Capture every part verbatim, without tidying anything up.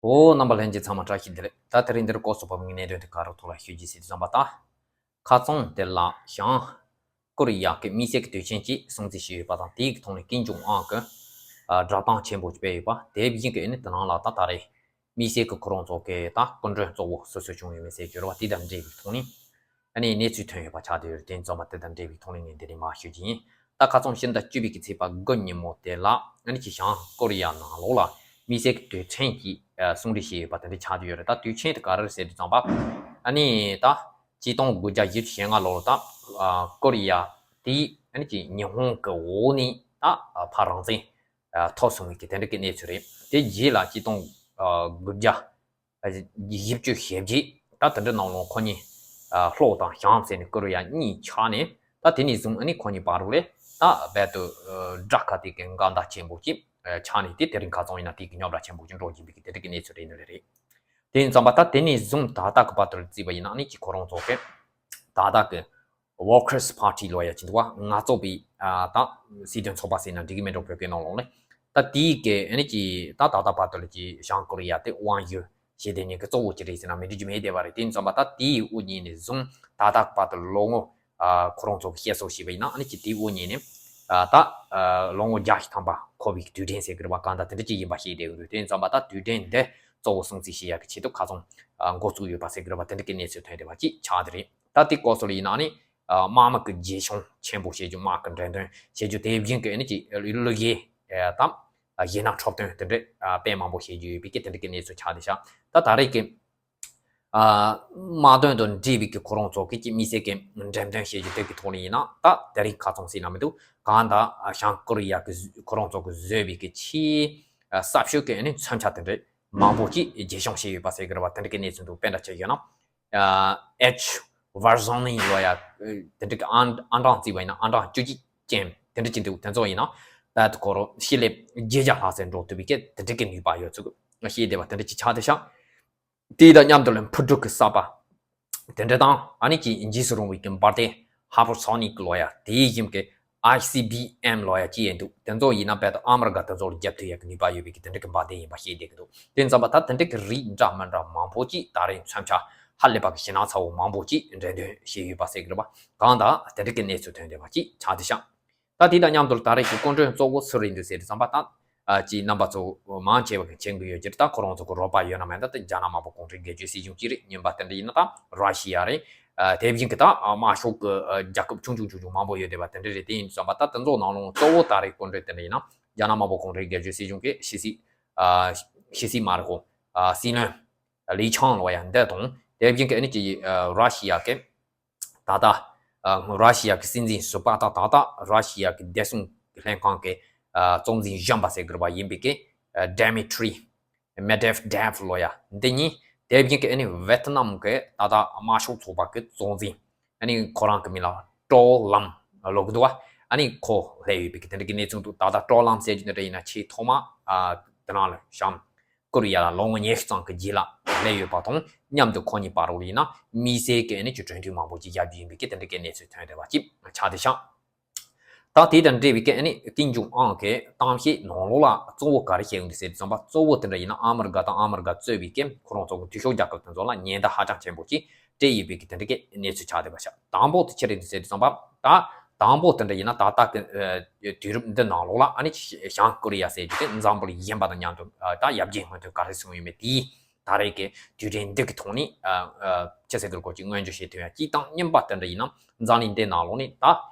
འོ། རྣམ་པ་ལྷན་རྒྱས་ཚང་མ་བཀྲ་ཤིས་བདེ་ལེགས། ད་དེ་རིང་འདིར་སྐོར་སོགས་པ་མིན་གནད་དོན་དེ་ག་རུ་ཐོག་ལ་ཤོད་རྒྱུ་ཟེར་དུས་ཙམ་པ་དང་། ཁ་རྩང་དེ་ལ་བྱང་ཀོ་རི་ཡ་གི་དམིགས་བསལ་གྱི་དུས་ཆེན་གྱི་སྲུང་བརྩི་བྱས་ཡོད་པ་དང་། དེའི་ཐོག་ནས་ཀིམ་ཇོང་ཨང་གི་ཨ་བསྒྲགས་གཏམ་ཆེན་པོ་སྤེལ་ཡོད་པ། དེ་བཞིན་གྱི་ཨ་ནི་དེ་ནང་ལ་ད་ད་རེས་དམིགས་བསལ་གྱི་ཁོ་རང་ཚོ་གི་ད་སྐུ་མགྲོན་གཙོ་བོ་སུ་སུ་བྱུང་ཡོད་མེད་ཟེར་གྱི་རེད་བ། དེ་དང་འབྲེལ་བའི་ཐོག་ནས་ཨ་ནི་གནས་ཚུལ་ཐོན་ཡོད་པ་ཆགས་བསྡད་ཡོད་རེད། དེ་ཙམ་པ་དེ་དང་འབྲེལ་བའི་ཐོག་ནས་ངས་འདི་ནས་མར་ཞུ་རྒྱུ་ཡིན། ད་ཁ་རྩང་ཕྱི་ཟླ་བཅུ་པའི་གི་ཚེས་པ་དགུ་ཉིན་མོ་དེ་ལ་ཨ་ནི་ཅིག་བྱང་ཀོ་རི་ཡ་ནང་ལོགས་ལ་དམིགས་བསལ་གྱི་དུས་ཆེན་གྱི་ཨ་གསུང་འདྲི་བྱས་ཡོད་པ་དེ་འདྲ་ཆགས་བསྡད་ཡོད་རེད། ད་དུས་ཆེན་དེ་ག་རེ་རེད་ཟེར་དུས་ཙམ་པ། ཨ་ནི་ད་ཆིག་སྟོང་དགུ་བརྒྱ་བཞི་བཅུ་ཞེ་ལྔ་ལོར་ད་ཨ་ཀོ་རི་ཡ་དེ་ཨ་ནི་ཅིག་ཉི་ཧོང་གི་འོག་ནས་ད་ཕར་རང་བཙན་ཐོབ་སོང་བའི་གི་དེ་འདྲ་གི་གནས་ཚུལ་རེད། དེ་རྗེས་ལ་ཆིག་སྟོང་དགུ་བརྒྱ་བཞི་བཅུ་ཞེ་བརྒྱད། ད་དེ་འདྲ་ནང་ལོགས་ཁོ་གཉིས་ལྷོ་དང་བྱང་ཟེར་ནས་ཀོ་རི་ཡ་གཉིས་ཆགས་ནས། ད་དེ་ནས་བཟུང་ཨ་ནི་ཁོ་གཉིས་བར་ལ་ད་རྦད་དེ་དགྲ་ཁ་གཏད་ཀྱི་འགལ་ཟླ་ཆེན་པོ་ཅིག་ཆགས་ནས། དེ་དེ་རིང་ཁ་རྩང་ཡིན་ན་དེ་གི་རྙོག་དྲ་ཆེན་པོ་ཅིག་འགྲོ་བཞིན་པའི་གི་དེ་འདྲ་གི་གནས་ཚུལ་རེད། འདི་རེད། དེ་ཡིན་ཙམ་པ་ད་དེ་ནས་བཟུང་ད་ལྟ་གི་བར་དུ་བརྩིས་པ་ཡིན་ན་ཨ་ནི་ཅིག་ཁོ་རང་ཚོ་གི་ད་ལྟ་གི་Workers Party ལབ་ཡ་ཅིག་འདུག་བ། ངལ་རྩོལ་པའི་ཨ་ད་སྲིད་དོན་ཚོགས་པ་ཟེར་ན་འགྲིག་གི་མེད་འགྲོ། བོད་སྐད་ནང་ལོགས་ལ། ད་དེའི་གི་ཨ་ནི་ཅིག་ད་ད་ལྟ་བར་དུ་ལ་ཅིག་བྱང་ཀོ་རི་ཡ་དེ་དབང་སྒྱུར་བྱེད་བསྡད་མཁན་གྱི་གཙོ་བོ་ཅིག་རེད་ཟེར་ན་མི་འགྲིག་རྒྱུ་མེད་བསྡད་པ་རེད། དེ་ཡིན་ཙམ་པ་ད་དེའི་དབུ་བརྙེས་ནས་བཟུང་ད་ལྟ་བར་དུ་ལོ་ངོ་ཨ་ཁོ་རང་ཚོ་གི་བཤད་སྲོལ་བྱས་པ་ཡིན་ན་ཨ་ནི་ཅིག་དེའི་དབུ་བརྙེས་ནས་ཨ་ད་ཨ་ལོ་ངོ་བརྒྱ་ཞིག་ཐམ་པ་འཁོར་བའི་དུས་དྲན་ཟེར་གི་རེད་བ། གང་ལྟར་དེ་འདྲ་ཅིག་ཡིན་པ་ཤེས་བསྡད་ཀྱི་འདུག་དེ་ཡིན་ཙམ་པ་ད་དུས་དྲན་འདི་གཙོ་བོ་སྲུང་བརྩི་བྱེད་ཡ་གི་ཆེད་དུ་ཁ་རྩང་ཨ་འགོ་བཙུགས་ཡོད་པ་ཟེར་གི་རེད་བ། དེ་འདྲ་གི་གནས་ཚུལ་ཐོན་བསྡད་པ་ཅིག་ཆགས་བསྡད་རེད། ད་དེ་སྐོར་སོགས་ལ་ཡིན་ན་ཨ་ནི་ཨ་དམག་མི་གི་རྗེས་ཆུང་ཆེན་པོ་བྱེད་རྒྱུ། དམག་གི་འགྲེམས་སྟོན་བྱེད་རྒྱུ། དེ་བཞིན་གྱི་ཨ་ནི་ཅིག་གླུ་གཞས་ཨ་དང་གཞས་སྣ་འཁྲབ་སྟོན་དེ་འདྲ་ཨ་དཔེ་མང་པོ་བྱེད་རྒྱུ་ཡོད་པའི་གི་དེ་འདྲ་གི་གནས་ཚུལ་ཆགས་བསྡད་ཤག་ད་ད་རེས་ཀྱི་ཨ་དམག་དོན་དང་འབྲེལ་བའི་གི་ཁོ་རང་ཚོ་གི་ཅིག་དམིགས་བསལ་གྱི་འགྲེམས་སྟོན་བྱེད་རྒྱུ་དེ་གི་ཐོག་ལ་ཡིན་ན་ད་དེ་རིང་ཁ་རྩང་ཟེར་ན་མི་འདུག་གང་ལྟར་ཨ་བྱང་ཀོ་རི་ཡ་གི་ཁོ་རང་ཚོ་གི་བཟོས་པའི་གི་ཆེས་ཨ་གསར་ཤོས་ཀྱི་ཨ་ནི་མཚོན་ཆ་དེ་འདྲ་མང་པོ་ཅིག་རྗེས་ཆུང་བྱས་ཡོད་པ་ཟེར་གི་རེད་བ། དེ་འདྲ་གི་གནས་ཚུལ་འདུག་དཔེ་འདྲ་ཆ་བཞག་ན། ཨ་H Barzani ལབ་ཡ་དེ་འདྲ་གི་ཨང་ཨང་གྲངས་བརྩིས་པ་ཡིན་ན་ཨང་གྲངས་བཅུ་གཅིག་ཅན་དེ་འདྲ་ཅིག་འདུག་དེ་ཚོ་ཡིན་ན་བལ་དུ་ཁོ་རང་ཤེད་ལེབ་བརྒྱད་བརྒྱ་ལྷག་ཙམ་འགྲོ་ཐུབ་པའི་གི་དེ་འདྲ་གི་ནུས་པ་ཡོད་ཚུལ་ཞེས་བསྡད་པ་དེ་འདྲ་ཅིག་ཆགས་བསྡད་ཤག་དེ་དང་མཉམ་དུ་ལ་འཕུར་གྲུ་གི་གསར་པ་དེ་འདྲ་དང་ཨ་ནི་ཅིག་འཇིགས་སུ་རུང་བའི་གི་འབར་མདེལ་Hypersonic ལབ་ཡ་དེ་བཞིན་གི་I C B M ལབ་ཡ་ཅིག་ཡིན་འདུག་དེ་ཚོ་ཡིན་ན་བལ་དུ་ཨ་མི་རི་ཀ་དེ་ཚོ་ལ་རྒྱབ་ཐུབ་ཡ་གི་ནུས་པ་ཡོད་པའི་གི་དེ་འདྲ་གི་འབར་མདེལ་ཡིན་པ་ཤེས་བསྡད་ཀྱི་འདུག་དེ་ཙམ་པ་ད་དེ་འདྲ་གི་རིགས་འདྲ་མི་འདྲ་མང་པོ་ཅིག་ད་རེས་མཚོན་ཆ་ཧ་ལས་པ་གི་གཞས་སྣ་ཚ་བོ་མང་པོ་ཅིག་འགྲེམས་སྟོན་བྱས་ཡོད་པ་ཟེར་གི་རེད་པ། གང་ལྟར་དེ་འདྲ་གི་གནས་ཚུལ་ཐོན་བསྡད་པ་ཅིག་ཆགས་བསྡད་ཤག་ད་དེ་དང་མཉམ་དུ་ད་རེས་ཀྱི་སྐུ་མགྲོན་གཙོ་བོ་སུ་རེད་འདུག་ཟེར་དུས་ཙམ་པ་ད། ཨ་ཅིག་རྣམ་པ་ཚོ་མང་ཆེ་བ་གི་མཁྱེན་གི་ཡོད་ཀྱི་རེད། ད་ཁོ་རང་ཚོ་གི་རོགས་པ་ཡོད་ན་མེད་ན་ད་རྒྱ་ནག་དམར་པོ་གུང་ཁྲན་སྒེར་གཅོད་སྲིད་གཞུང་གཅིག་རེད། གཉིས་པ་དེ་འདྲ་ཡིན་ན་ད་ར་ཤི་ཡ་རེད། ཨ་དེ་བཞིན་གི་ད་ཨ་དམར་ཤོག་གི་ཨ་རྒྱལ་ཁབ་ཆུང་ཆུང་ཆུང་ཆུང་མང་པོ་ཡོད་བསྡད་པ་དེ་འདྲ་རེད། དེ་ཡིན་དུས་ཙམ་པ་ད་དེ་ཚོ་ནང་ལོགས་གཙོ་བོ་ད་རེས་སྐུ་མགྲོན་དེ་འདྲ་ཡིན་ན་རྒྱ་ནག་དམར་པོ་གུང་ཁྲན་སྒེར་གཅོད་སྲིད་གཞུང་གི་ཕྱི་སྲིད་ཨ་ཕྱི་སྲིད་མ་རེད་གོ། ཨ་སྲིད་བློན་ལི་ཆང་ལབ་ཡ་འདི་དང་དེ་བཞིན་གི་ཨ་ནི་ཅིག་ཨ་ར་ཤི་ཡ་གི་ད་ལྟ་ཨ་ར་ཤི་ཡ་གི་སྲིད་འཛིན་ཟུར་པ་དང་ད་ལྟ་ར་ཤི་ཡ་གི་བདེ་སྲུང་ལྷན་ཁང་གི་ཨ་གཙོ་འཛིན་གཞོན་པ་ཟེར་དགོས་པ་ཡིན་པའི་གི་ཨ་Dmitry Medvedev ལབ་ཡ་འདི་གཉིས། དེ་བཞིན་གི་ཨ་ནི་ཝེ་ཏི་ནམ་གི་ད་ལྟ་དམར་ཤོག་ཚོགས་པ་གི་གཙོ་འཛིན་ཨ་ནི་ཁོ་རང་གི་མིང་ལ་ཀྲོ་ལམ་ལབ་གི་འདུག་བ། ཨ་ནི་ཁོ་སླེབས་ཡོད་པའི་གི་དེ་འདྲ་གི་གནས་ཚུལ་འདུག་ད་ལྟ་ཀྲོ་ལམ་ཟེར་རྒྱུ་འདི་འདྲ་ཡིན་ན་ཆེས་ཐོག་མ་ཨ་དེ་ནང་ལ་བྱང་ཀོ་རི་ཡ་ལ་ལོ་ངོ་ཉི་ཤུ་ཙམ་གྱི་རྗེས་ལ་སླེབས་ཡོད་པ་དང་མཉམ་དུ་ཁོ་གཉིས་བར་ལ་ཡིན་ན་དམིགས་བསལ་གྱི་ཨ་ནི་ཅིག་གྲོས་མཐུན་མང་པོ་ཅིག་བཞག་རྒྱུ་ཡིན་པའི་གི་དེ་འདྲ་གི་གནས་ཚུལ་ཐོན་བསྡད་པ་ཅིག་ཆགས་བསྡད་ཤག་ད་དེ་དང་འབྲེལ་བའི་གི་ཨ་ནི་ཀིམ་ཇོང་ཨང་གི་གཏམ་བཤད་ནང་ལོགས་ལ་གཙོ་བོ་ག་རེ་བཤད་ཡོང་འདུག་ཟེར་དུས་ཙམ་པ་གཙོ་བོ་དེ་འདྲ་ཡིན་ན་ཨ་མི་རི་ཀ་དང་ཨ་མི་རི་ཀ་གཙོས་པའི་གི་ཁོ་རང་ཚོ་གི་འཐུས་ཤོར་རྒྱལ་ཁབ་དེ་ཚོ་ལ་ཉེན་བརྡ་ཧ་ཅང་ཆེན་པོ་ཅིག་སྤྲད་ཡོད་པའི་གི་དེ་འདྲ་གི་གནས་ཚུལ་ཆགས་བསྡད་པ་ཤག་དང་པོ་དེ་ཆི་རེད་འདུག་ཟེར་དུས་ཙམ་པ་ད་དང་པོ་དེ་འདྲ་ཡིན་ན་ད་ལྟ་གི་ཨ་དུས་རབས་འདི་ནང་ལོགས་ལ་ཨ་ནི་བྱང་ཀོ་རི་ཡ་ཟེར་རྒྱུ་དེ་འཛམ་བུ་གླིང་གཞན་པ་དང་མཉམ་དུ་ཨ་ད་ཡར་རྒྱས་མུ་མཐུད་ག་རེ་སོང་ཡོད་མེད་དེའི་ད་རེས་ཀྱི་དུས་དྲན་འདི་གི་ཐོག་ནས་ཨ་ཨ་ཅི་ཟེར་དགོས་རེད་གོ་ཅིག་སྔོན་འཇོག་བྱེད་ཐུབ་ཡ། གཅིག་དང་གཉིས་པ་དེ་འདྲ་ཡིན་ན་འཛམ་གླིང་འདི་ནང་ལོགས་ནས་ད་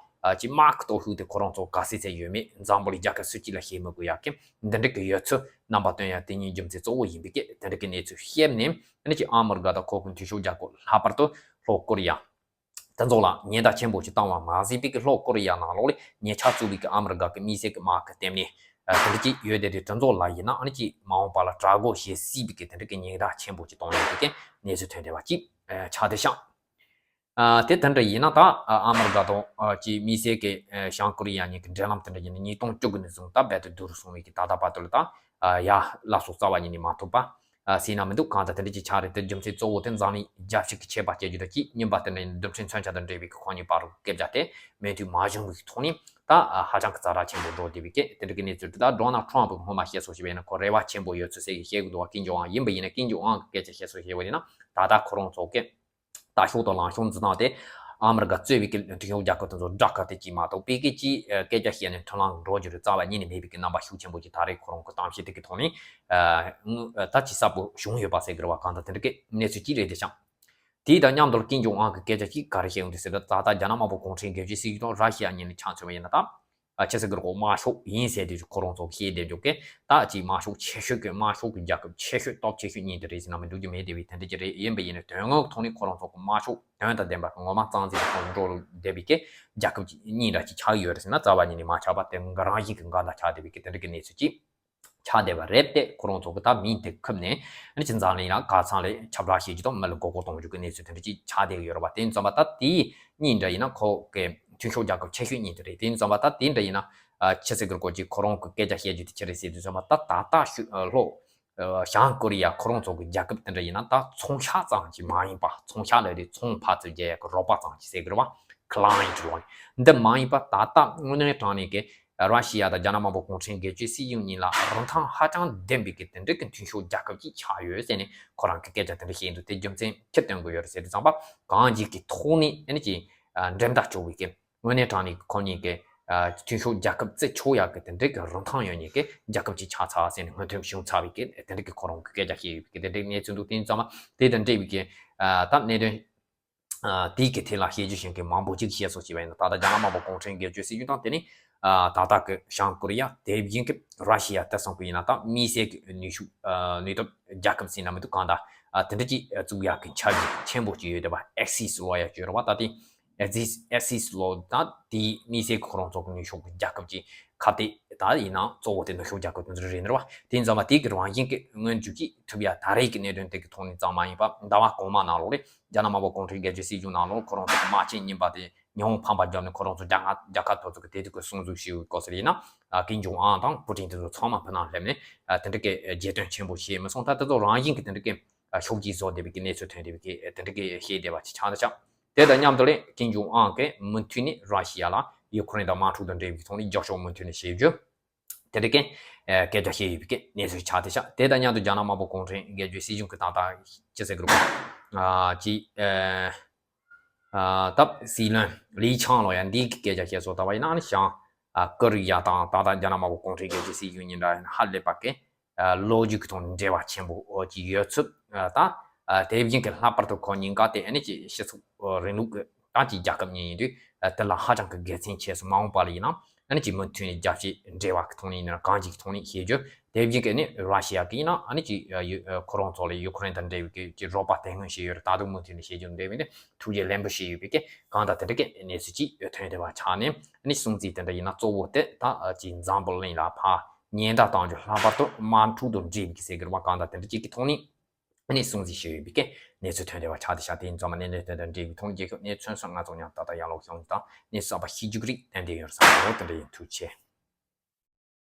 ཨ་ཅིག་དམག་གི་སྟོབས་ཤུགས་དེ་ཁོ་རང་ཚོ་ག་ཚད་ཚད་ཡོད་མེད་འཛམ་བུ་གླིང་རྒྱལ་ཁབ་སུ་གཅིག་ལ་བཤད་མི་དགོས་ཡ་གི་འདི་འདྲ་གི་ཡོད་ཚུལ་རྣམ་པ་སྟོན་ཡ་དེ་གཉིས་རྒྱུ་མཚན་གཙོ་བོ་ཡིན་པའི་གི་དེ་འདྲ་གི་གནས་ཚུལ་བཤད་ནས་ཨ་ནི་ཅིག་ཨ་མི་རི་ཀ་དང་ཁོ་གི་འཐུས་ཤོར་རྒྱལ་ཁབ་ལྷག་པར་དུ་ལྷོ་ཀོ་རི་ཡ། དེ་ཚོ་ལ་ཉེན་བརྡ་ཆེན་པོ་ཞིག་བཏང་བ་མ་ཟད་པའི་གི་ལྷོ་ཀོ་རི་ཡ་ནང་ལོགས་ལ་ཉེ་ཆར་བཙུགས་པའི་གི་ཨ་མི་རི་ཀ་གི་དམིགས་བསལ་གི་དམག་གི་ལྟེ་གནས་ཨ་དེ་འདྲ་ཅིག་ཡོད་དེ། དེ་དེ་ཚོ་ལ་ཡིན་ན་ཨ་ནི་ཅིག་མ་འོངས་པ་ལ་དྲག་རྒོལ་བྱེད་སྲིད་པའི་གི་དེ་འདྲ་གི་ཉེན་བརྡ་ཆེན་པོ་ཞིག་བཏང་ཡོད་པའི་གི་གནས་ཚུལ་ཐོན་བསྡད་པ་ཅིག་ཨ་ཆགས་བསྡད་ཤག་ཨ་དེ་དེ་འདྲ་ཡིན་ན་ད་ཨ་ཨ་མི་རི་ཀ་དང་ཨ་ཅིག་དམིགས་བསལ་གི་ཨ་བྱང་ཀོ་རི་ཡ་གཉིས་ཀྱི་འབྲེལ་ལམ་དེ་འདྲ་ཡིན་ན་ཉིས་སྟོང་བཅུ་དགུ་ནས་བཟུང་ད་རྦད་དེ་སྡུག་རུ་སོང་བའི་གི་ད་ལྟ་བར་དུ་ལ་ད་ཨ་ཡ་ལ་སོགས་རྩ་བ་ཉིད་ནས་མ་ཐུབ་པ། ཟེར་ན་མི་འདུག་གང་ལྟར་དེ་འདྲ་ཅིག་ཆགས་རེད། དེ་རྒྱུ་མཚན་གཙོ་བོ་དེ་འཛམ་གླིང་རྒྱལ་སྤྱི་གི་ཆད་པ་བཅད་རྒྱུ་དང་གཅིག་གཉིས་པ་དེ་ནི་རྡུལ་ཕྲན་མཚོན་ཆ་དང་འབྲེལ་བའི་ཁོང་གཉིས་བར་དུ་སྐད་ཆ་དེ་མོས་མཐུན་མ་བྱུང་བའི་ཐོག་ནས་ད་ཧ་ཅང་གི་ཛ་དྲག་ཆེན་པོ་འགྲོ་བསྡད་པའི་སྐད་དེ་འདྲ་གི་གནས་ཚུལ་དེ་ད་ཌོ་ནལ་ཊམ་ཕི་གི་སྔོན་མ་བཤད་སོང་ཞེས་པ་ཡིན་ན་ཁོ་རེ་བ་ཆེན་པོ་ཡོད་ཚུལ་ཟེར་གི་བཤད་གི་འདུག་བ། ཀིམ་ཇོང་ཨན་ཡིན་པ་ཡིན་ན་ཀིམ་ཇོང་ཨན་གི་སྐད་ཆ་བཤད་སོང་ཞེས་པ་ཡིན་ན་ད་ལྟ་ཁོ་རང་ཚོ་གི་ལྟ་ཕྱོགས་དང་ལངས་ཕྱོགས་འཛིན་སྟངས་དེ་ཨ་མི་རི་ཀ་གཙོས་པའི་གི་མཐུན་ཕྱོགས་རྒྱལ་ཁབ་དེ་ཚོ་དགྲ་དགའ་དེ་གཅིག་མ་གཏོགས་པའི་གི་གཅིག་སྐད་ཆ་བཤད་ནས་མཐུན་ལམ་འགྲོ་རྒྱུ་རེད་རྩ་བ་ཉིད་ནས་མེད་པའི་གི་རྣམ་པ་ཤུགས་ཆེན་པོ་ཅིག་ད་རེས་ཁོ་རང་གི་གཏམ་བཤད་དེ་གི་ཐོག་ནས་ད་ཅིག་གསལ་པོ་བྱུང་ཡོད་པ་ཟེར་གི་རེད་བ། གང་ལྟར་དེ་འདྲ་གི་གནས་ཚུལ་ཅིག་རེད་དེ་ཤག་དེ་དང་མཉམ་དུ་ཀིམ་ཇོང་ཨན་གི་སྐད་ཆ་ཅིག་ག་རེ་བཤད་ཡོང་དུས་ཟེར་ན་ད་ལྟ་རྒྱ་ནག་དམར་པོ་གུང་ཁྲན་སྒེར་གཅོད་སྲིད་གཞུང་དང་ར་ཤི་ཡ་གཉིས་ནས་ཆ་མཚོན་པ་ཡིན་ན་ད། ཨ་ཆི་ཟེར་གི་རེད་གོ། དམར་ཤོག་ཡིན་ཟེར་དུས་ཁོ་རང་ཚོ་གི་བཤད་བསྡད་རྒྱུ་གི་ད་ཅིག་དམར་ཤོག་ཆེ་ཤོས་ཀྱི་དམར་ཤོག་གི་རྒྱལ་ཁབ་ཆེ་ཤོས་སྟོབས་ཆེ་ཤོས་གཉིས་དེ་རེད་ཟེར་ན་མི་འགྲིག་རྒྱུ་མེད་དེ་བས་དེ་འདྲ་ཅིག་རེད། ཡིན་པ་ཡིན་ན་དོན་དངོས་ཐོག་ནས་ཁོ་རང་ཚོ་གི་དམར་ཤོག་དོན་དང་ལྡན་པ་གི་ངོ་མ་གཙང་འཛིན་གི་ཐོག་འགྲོ་བསྡད་པའི་གི་རྒྱལ་ཁབ་ཅིག་གཉིས་འདྲ་ཅིག་ཆགས་ཡོད་རེད་ཟེར་ན་རྩ་བ་ཉིད་ནས་མ་ཆགས་པ་དེ་འགའ་རང་བཞིན་གི་འགའ་འདྲ་ཆགས་བསྡད་པའི་གི་དེ་འདྲ་གི་གནས་ཚུལ་ཅིག་ཆགས་བསྡད་པ་རེད་དེ། ཁོ་རང་ཚོ་གི་ད་མིང་དེ་ཁུར་ནས་ཨ་ནི་ཅི་འཛམ་གླིང་ལ་ག་ཚང་ལས་ཁྱབ་བསྒྲགས་བྱེད་རྒྱུ་དང་མི་ལ་མགོ་སྐོར་གཏོང་རྒྱུ་གི་གནས་ཚུལ་དེ་འདྲ་ཅིག་ཆགས་བསྡད་ཡོད་རེད་བ། དེ་ཡིན་ཙམ་པ་ད་དེ་གཉིས་འདྲ་ཡིན་ན་ཁོ་གི་མཐུན་ཕྱོགས་རྒྱལ་ཁབ་ཆེ་ཤོས་གཉིས་དེ་རེད། དེ་ཡིན་ཙམ་པ་ད་དེ་འདྲ་ཡིན་ན་ཨ་ཆི་ཟེར་གི་རེད་གོ་ཅིག་ཁོ་རང་གི་སྐད་ཆ་བཤད་རྒྱུ་དེ་ཅི་རེད་ཟེར་དུས་ཙམ་པ་ད་ད་ལྟ་ཤུ་ཨ་ལྷོ་ཨ་བྱང་ཀོ་རི་ཡ་ཁོ་རང་ཚོ་གི་རྒྱལ་ཁབ་དེ་འདྲ་ཡིན་ན་ད་ཚོང་ཤག་ཙམ་ཅིག་མ་ཡིན་པ། ཚོང་ཤག་ལབ་དུས་ཚོང་ཕར་ཚུར་རྒྱག་ཡག་གི་རོགས་པ་ཙམ་ཅིག་ཟེར་གི་རེད་བ། client ལོ། འདི་མ་ཡིན་པ་ད་ལྟ་དངོས་གནས་དྲང་གནས་ཀྱི་ར་ཤི་ཡ་དང་རྒྱ་ནག་དམར་པོ་གུང་ཁྲན་སྒེར་གཅོད་སྲིད་གཞུང་གཉིས་ལ་རིན་ཐང་ཧ་ཅང་ལྡན་པའི་གི་དེ་འདྲའི་གི་མཐུན་ཕྱོགས་རྒྱལ་ཁབ་ཅིག་ཆགས་ཡོད་ཟེར་ནས་ཁོ་རང་གི་སྐད་ཆ་དེ་འདྲ་བཤད་འདུག་དེ་རྒྱུ་མཚན་ཁྱི་སྟོན་དགོས་ཡོད་རེད་ཟེར་དུས་ཙམ་པ་གང་ཅིག་གི་ཐོག་ནས་ཨ་ནི་ཅིག་འགྲན་ཟླ་བྱུང་བའི་གི་དངོས་གནས་དྲང་གནས་ཁོ་གཉིས་ཀྱི་མཐུན་ཕྱོགས་རྒྱལ་ཁབ་བརྩི་ཆོག་ཡག་གི་དེ་འདྲའི་གི་རིན་ཐང་ཡོད་མཁན་གྱི་རྒྱལ་ཁབ་ཅིག་ཆགས་ཚར་ཟེར་ནས་མོས་མཐུན་བྱུང་ཚར་བའི་གི་དེ་འདྲའི་གི་ཁོ་རང་གི་སྐད་ཆ་བཤད་ཡོད་པའི་གི་དེ་འདྲའི་གནས་ཚུལ་འདུག་དེ་ཡིན་ཙམ་པ་དེ་དང་འབྲེལ་བའི་གི་ད་གནད་དོན། ཨ་དེའི་གི་ཐད་ལ་བཤད་རྒྱུ་ཞིག་གི་མང་པོ་ཅིག་བཤད་སོང་ཞེས་པ་ཡིན་ན། ད་ལྟ་རྒྱ་ནག་དམར་པོ་གུང་ཁྲན་སྒེར་གཅོད་སྲིད་གཞུང་དང་དེ་ནི་ཨ་ད་ལྟ་གི་བྱང་ཀོ་རི་ཡ་དེ་བཞིན་གི་ར་ཤི་ཡ་དེ་ཚོ་གི་ཡིན་ན་ད་དམིགས་བསལ་གི་ནུས་ཤུགས་ཨ་ནུས་སྟོབས་རྒྱལ་ཁབ་ཟེར་ན་མི་འདུག་གང་ལྟར་ཨ་དེ་འདྲ་ཅིག་བཙུགས་ཡག་གི་འཆར་གཞི་ཆེན་པོ་ཅིག་ཡོད་བསྡད་པ། ཨེག་སིས་ལབ་ཡག་ཅིག་ཡོད་རེད་བ། ད་དེ་ཨེག་སིས་ཨེག་སིས་ལབ་ད་དེ་དམིགས་བསལ་གི་ཁོ་རང་ཚོ་གི་ནུས་ཤུགས་གི་རྒྱལ་ཁབ་ཅིག་ཁ་གཏད་ད་ཡིན་ན་གཙོ་བོ་དེ་ནུབ་ཕྱོགས་རྒྱལ་ཁབ་དེ་ཚོ་རེད་ནི་རེད་བ། དེ་ཡིན་ཙང་མ་དེ་གི་རང་བཞིན་གྱི་སྔོན་འཇུག་གི་ཐུབ་ཡ་ད་རེས་ཀྱི་གནད་དོན་དེ་གི་ཐོག་ནས་ཙམ་མ་ཡིན་པ་ཟླ་བ་གོང་མ་ནང་ལོགས་རེད། རྒྱ་ནག་དམར་པོ་གུང་ཁྲན་སྒེར་གཅོད་སྲིད་གཞུང་ནང་ལོགས་ཁོ་རང་ཚོ་གི་དམག་ཆེན་གཉིས་པ་དེ་ཉི་ཧོང་ཕམ་པ་བརྒྱབ་ནས་ཁོ་རང་ཚོ་རྒྱ་ནག་རྒྱལ་ཁབ་དེ་ཚོ་གི་དེ་དུས་ཀྱི་སྲུང་འཛུགས་ཞུ་བའི་སྐབས་སུ་ཡིན་ན་ཀིམ་ཇོང་ཨན་དང་པུ་ཏིན་དེ་ཚོ་ཚང་མ་ཕུ་ནང་སླེབས་ནས་དེ་འདྲ་གི་རྗེས་དོན་ཆེན་པོ་བྱས་མི་སོང་། ད་དེ་ཚོ་རང་བཞིན་གྱི་དེ་འདྲ་གི་ཤུགས་ཀྱིས་བཟོ་བསྡད་པའི་གི་གནས་ཚུལ་ཐོན་བསྡད་པའི་གི་དེ་འདྲ་གི་བཤད་བསྡད་པ་ཅིག་ཆགས་འདུག་ཤག་དེ་དང་མཉམ་དུ་ལས་ཀིམ་ཇོང་ཨན་གྱིས་མུ་མཐུད་ནས་ར་ཤི་ཡ་ལ་ཡུ་ཁུ་རེན་དང་དམག་འཁྲུག་དང་འབྲེལ་བའི་ཐོག་ནས་རྒྱབ་སྐྱོར་མུ་མཐུད་ནས་བྱེད་རྒྱུ། དེ་འདྲ་གི་ཨ་སྐད་ཆ་བཤད་ཡོད་པའི་གི་གནས་ཚུལ་ཆགས་བསྡད་ཤག་དེ་དང་མཉམ་དུ་རྒྱ་ནག་དམར་པོ་གུང་ཁྲན་སྒེར་གཅོད་སྲིད་གཞུང་གི་ད་ལྟ་ཅི་ཟེར་གི་རེད་པ། ཨ་ཅི་ཨ་ཨ་ད་སྲིད་བློན་ལི་ཆང་ལབ་ཡ་འདི་གི་སྐད་ཆ་བཤད་སོང་། ད་བ་ཡིན་ན་ཨ་ནི་བྱང་ཨ་ཀོ་རི་ཡ་དང་ད་ལྟ་རྒྱ་ནག་དམར་པོ་གུང་ཁྲན་སྒེར་གཅོད་སྲིད་གཞུང་གཉིས་འདྲ་ཡིན་ན་ཧ་ལས་པ་གི་ཨ་ལོ་རྒྱུས་ཀྱི་ཐོག་ནས་འབྲེལ་བ་ཆེན་པོ་ཅིག་ཡོད་ཚུལ། ཨ་ད་ཨ་དེ་བཞིན་གྱི་ལྷག་པར་དུ་ཁོ་གཉིས་ཀ་དེ་ཨ་ནི་ཅིག་སྤྱི་ཚོགས་རིང་ལུགས་ཀྱི་ད་ཅིག་རྒྱལ་ཁབ་གཉིས་ཡིན་དུས་ཨ་དེ་ལ་ཧ་ཅང་གི་དགེ་མཚན་ཆེ་སོང་། མ་འོངས་པ་ལ་ཡིན་ན་ཨ་ནི་ཅིག་མུ་མཐུད་ནས་རྒྱལ་སྤྱིའི་འབྲེལ་བ་གི་ཐོག་ནས་ཡིན་ན་གང་ཅིག་གི་ཐོག་ནས་བཤད་རྒྱུ། དེ་བཞིན་གྱི་ཨ་ནི་ར་ཤི་ཡ་གི་ཡིན་ན་ཨ་ནི་ཅིག་ཨ་ཡུ་ཨ་ཁོ་རང་ཚོ་ལ་ཡུ་ཁུ་རེན་དང་འབྲེལ་བའི་གི་ཅིག་རོགས་པ་དེ་སྔོན་བྱས་ཡོད་རེད། ད་དུང་མུ་མཐུད་ནས་བྱེད་རྒྱུ་འབྲེལ་བའི་ནི་ཐུགས་རྗེ་ལེགས་འབུལ་ཞུས་ཡོད་པའི་གི་གང་ལྟར་དེ་འདྲ་གི་གནས་ཚུལ་ཅིག་ཐོན་བསྡད་པ་ཆགས་ནས་ཨ་ནི་སྲུང་བརྩི་དེ་འདྲ་ཡིན་ན་གཙོ་བོ་དེ་ད་ཅིག་འཛམ་བུ་གླིང་ལ་ཕར་ཉེན་བརྡ་གཏང་རྒྱུ། ལྷག་པར་དུ་དམག་འཁྲུག་དང་འབྲེལ་བའི་གི་ཟེར་གི་རེད་པ། གང་ལྟར་དེ་འདྲ་ཅིག་གི་ཐོག་ནས་ཨ་ནི་སྲུང་བརྩི་ཞུས་ཡོད་པའི་གི་གནས་ཚུལ་ཐོན་བསྡད་པ་ཆགས་བསྡད་ཤག་དེ་ཡིན་ཙང་མ་གནད་དོན་དེ་དང་འབྲེལ་བའི་ཐོག་ནས་རྒྱལ་ཁབ་གནས་ཚུལ་སོགས་ང་ཚོ་མཉམ་ད་ལྟ་ཡར་ལོག་ཤོང་དང་གནས་ཚུལ་གསར་པ་ཤེས་རྒྱུ་གི་རིགས་ཏན་ཏན་ཡོད་རེད་བསམ་གི་འདུག་དེ་འདྲ་ཡིན། ཐུགས་རྗེ་ཆེ།